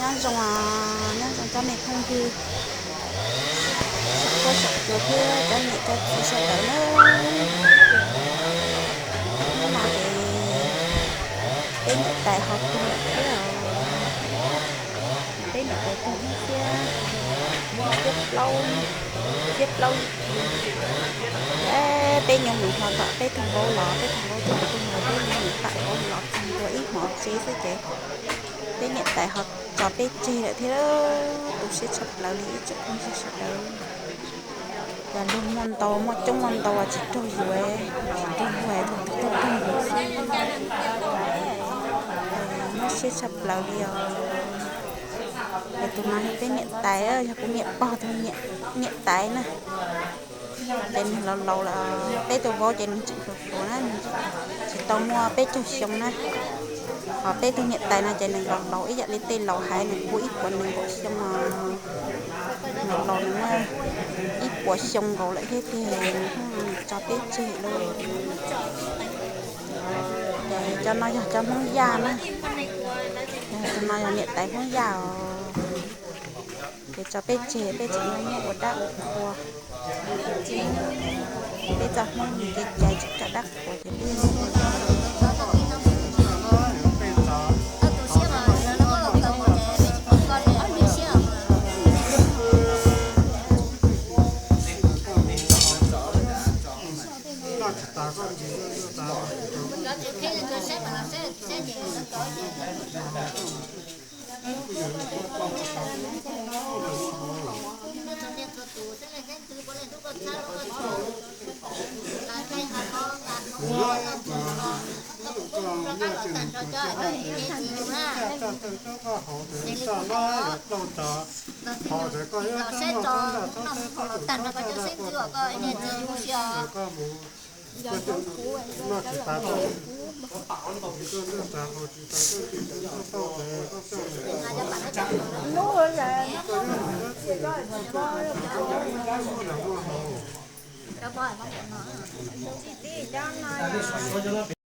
Nyob zoo, nyob zoo cov me phooj ywg, saum huab saum cua thiab cov niam cov txiv sawv daws na. Hnub no ces peb niam tais ho tuag lawm thiab os. Peb niam tais tuag hnub xiab, xiab plaub, xiab plaub. Peb nyuam qhuav tom peb tug vauv los, peb tug vauv tuag tuag los peb nyuam qhuav tom vauv los txog ntua ib hmos tsev xwb ces peb niam tais ho tso peb tseg lawm thiab. Tu siab tshaj plaws li ib tsoom phooj ywg sawv daws. Yog luag muaj ntau, muaj coob muaj ntau tsis raug yuav, tsis raug yuav, luag tus raug raug yuav xwb. Mob siab tshaj plaws li os. Tus no yog peb niam tais, yog kuv niam pog tus niam tais na. Ces nws laus laus lawm, peb tus vauv ces nws tseem hluas hluas na, tsis tau muaj peb caug xyoo na. Ho peb tug niam tais no ces nws laus laus ib yam li tej laus hais, nws puv ib puas nees nkaum xyoo os. Laus laus nws muaj ib puas xyoo nkaus lawm thiab tiag, nws tso peb tseg lawm. Ces cov no yog cov Hmoob Yaj na, tus no yog niam tais Hmoob Yaj os. Ces tso peb tseg, peb tseem muaj ua dab ua qhua. Peb txoj Hmoob kev cai tsis tso dab qhuas ces peb